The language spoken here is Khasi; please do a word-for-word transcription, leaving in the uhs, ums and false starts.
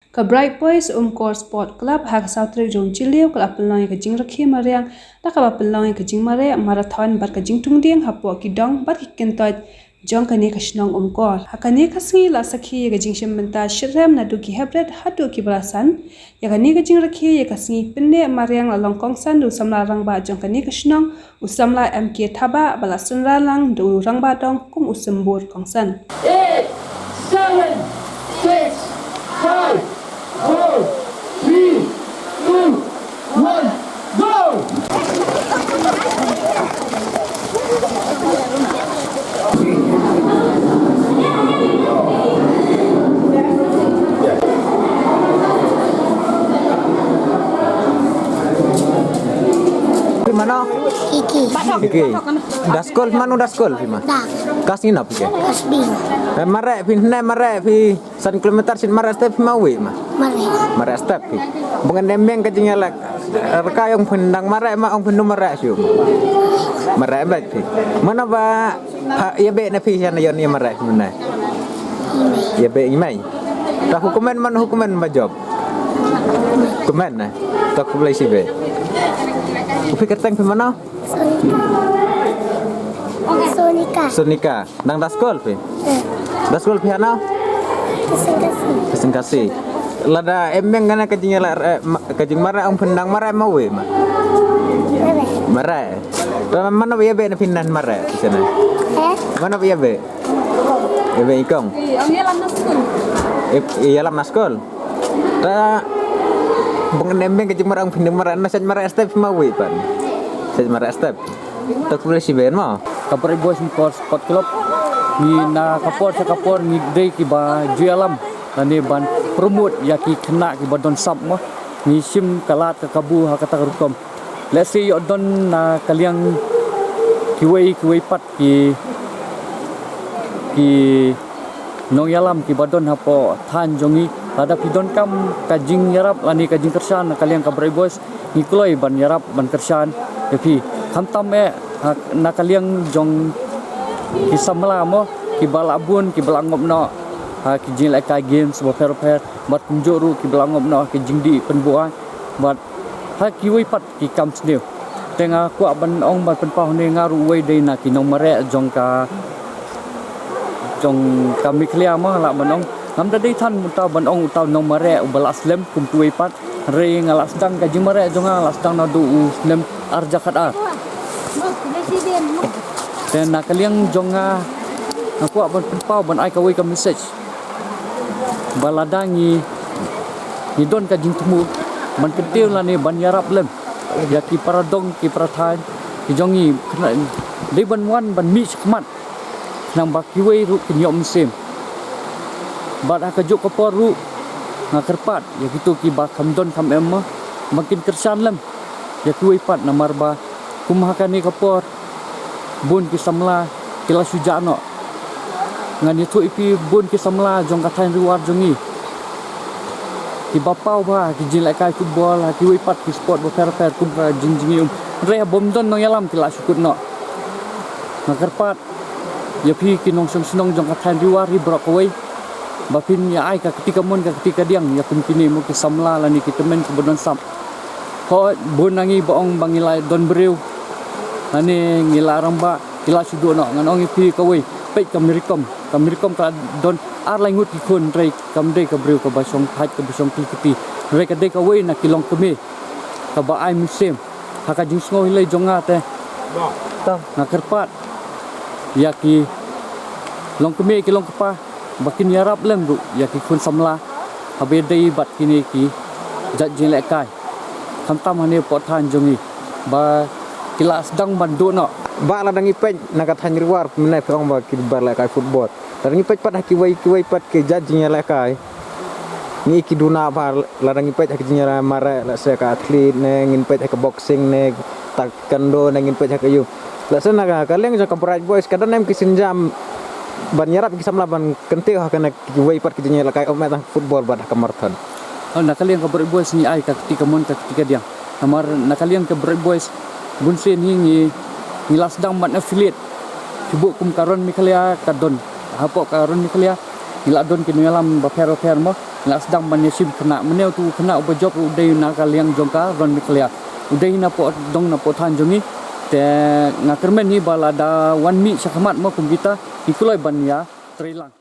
Ka Bright Boys Umkor Sport Club ha ka saw tarik jong u Jylliew ka la pynlong ïa ka jingrakhe mariang da kaba pynlong ïa ka jingmareh marathon bad ka jingtungdieng hapoh ki dong bad ki kyntoit jong kane ka shnong Umkor. Ha kane ka sngi la sakhi ïa ka jingshim bynta shitrhem naduh ki heprit haduh ki ba la san. Ïa kane ka jingrakhe ïa ka sngi pynneh mariang la long kongsan da u samla rangbah jong kane ka shnong, u samla M K Thabah, ba la synran lang da u rangbah dong kum u symbud kongsan. Eight, seven, six, five, four, three, two, one, go! Phi mano? Kiki. Kiki. Da skul, mano da skul phi ma? Da. Kas ngi nap ke? Kas bing. Eh, mareh phi ne mareh phi. San kilometer shin mareh step ma wi ma. Mareh. Mareh step ki. Bungan embeng ka jingïalak. Reka ong phin dang mareh ma ong phin mareh shu. Mareh bet ki. Mana ba ha, ïa be na phi shan yon ïa mareh mana. Ïa be ngi mai. Ta hukumen man hukumen ba job. Hukumen na. Ta ku blai si be. Ku fikir tang phi mana? Sonika. Sonika. Sonika. Nang da skul phi? Eh. Da skul phi hano? Kasing kasih. Kasing kasih. Lada embeng kana ka jingïalak, eh, ma-, ka jingmareh ong phin dang mareh ma wi ma. Mareh. Mareh. Mana ba ïa be na phin dang mareh di sana? Eh? Mana ba ïa be? Ïa be ikong. Ïa lam na skul. Ïa lam na skul. Ta bang ne meng ka jingmareh ong phin mareh na saj mareh step ma wi pan. Saj mareh step. Ta kule si ben ma. Ka Bright Boys Umkor Sport Club. Ngi na ka por sha ka por ngi dei ki ba ju ïalam. Lane ban promote ïa ki khynnah ki ba don sap ma. Ngi shim ka lad ka kabu ha kata ka rukom. Lehse ïoh don na ka liang kiwei kiwei pat ki, ki nongïalam ki ba don hapoh thaiñ jong ngi. Lada phi donkam ka jingïarap lane ka jingkyrshan na ka liang ka Bright Boys, ngi kloi ban ïarap ban kyrshan ïa phi. Khamtam eh ha, na ka liang jong ki samla mo, ki ba la bun, ki ba la ngop noh ha ki jingïalehkai games bapher bapher, bad kumjuh ruh ki ba la ngop noh ha ki jingdih pynbuaid, bad ha kiwei pat ki kam sniew. Te nga kwah ban ong ban pynpaw ne nga ruh wei dei na ki nongmareh jong ka, jong ka Meghalaya ma lah ban ong. Ngam da dei than uta ban ong uta nongmareh uba la slem kum kiwei pat. Hynrei nga la sdang ka jingmareh jong nga la sdang naduh u snem ar hajar khatar. Te na ka liang jong nga, nga kwah ban pynpaw ban ai kawei ka message. Ba lada ngi, ngi don ka jingthmu ban kyntiew lane ban ïarap lem ïa ki para dong ki para thaiñ ki jong ngi, kane dei ban wan ban mih shakhmat khnang ba kiwei ruh kin ïoh mynsiem. Bad ha kajuh ka por ruh nga kyrpad ïa kito ki ba kham don kham em ma, ba kin kyrshan lem ïa kiwei pat namar ba kum ha kane ka por bun ki samla ki la shu jah noh. Ngan ïathuh ïa phi bun ki samla jong ka thaiñ Ri War jong ngi ki ba paw bha ha ki jingïalehkai football ha kiwei pat ki sport bapher bapher kum ka jing jingim. Hynrei ha bym don nongïalam ki la shu kut noh. Nga kyrpad ïa phi ki nongshong shnong jong ka thaiñ Ri War ri baroh kawei ba phin ïa ai ka kti kamon ka kti kadiang ïa kum kine mo ki samla lane ki tymmen ki ba don sap. Hooid bun na ngi ba ong ba ngi la don briew lane ngi la rangbah, ki la shu duh noh. Ngan ong ïa phi kawei, peit ka Mary Kom. Ka Mary Kom ka la don ar lai ngut ki khun, hynrei kam dei ka briew kaba shong thait kaba shong kli kti. Hynrei ka dei kawei na ki longkmie kaba ai mynsiem ha ka jingsngew hilei jong nga te. Nga kyrpad ïa ki longkmie ki longkpa ba kin ïarap lem ruh ïa ki khun samla haba ïadei bad kine ki jait jingïalehkai. Khamtam hane hapoh thaiñ jong ngi ba ki la sdang ban duh noh. Ba lada ngi peit na ka thaiñ Ri War mynne phi ong ba ki ba lehkai football. Lada ngi peit pat ha kiwei kiwei pat ki jait jingïalehkai. Ngi ki duna ba lada ngi peit ha ki jingïalehkai mareh, lehse ka athlete ne, ngin peit ha ka boxing ne, taekwondo ne, ngin peit ha ka ïu. Lehse na ka, ka liang jong ka Bright Boys ka don em ki sienjam ban ïarap ki samla ban kyntiew ha kane kiwei pat ki jingïalehkai, ym tang football bad ha ka marathon. Oh, na ka liang ka Bright Boys ngi ai ka kti kamon ka kti kadiang. Namar na ka liang ka Bright Boys bunsien hi ngi, ngi la sdang ban affiliate. Kiba kum ka Run Meghalaya ka don. Hapoh ka Run Meghalaya ngi la don ki nongïalam bapher bapher mo. la sdang ban ïa shim khynnah. Mynne utu u khynnah uba jop ruh u dei na ka liang jong ka Ron Meghalaya. U dei hi napoh dong napoh thaiñ jong ngi. Te nga kyrmen hi ba lada wan mih sha khmat mo kum kita, ngi kloi ban ïa trei lang.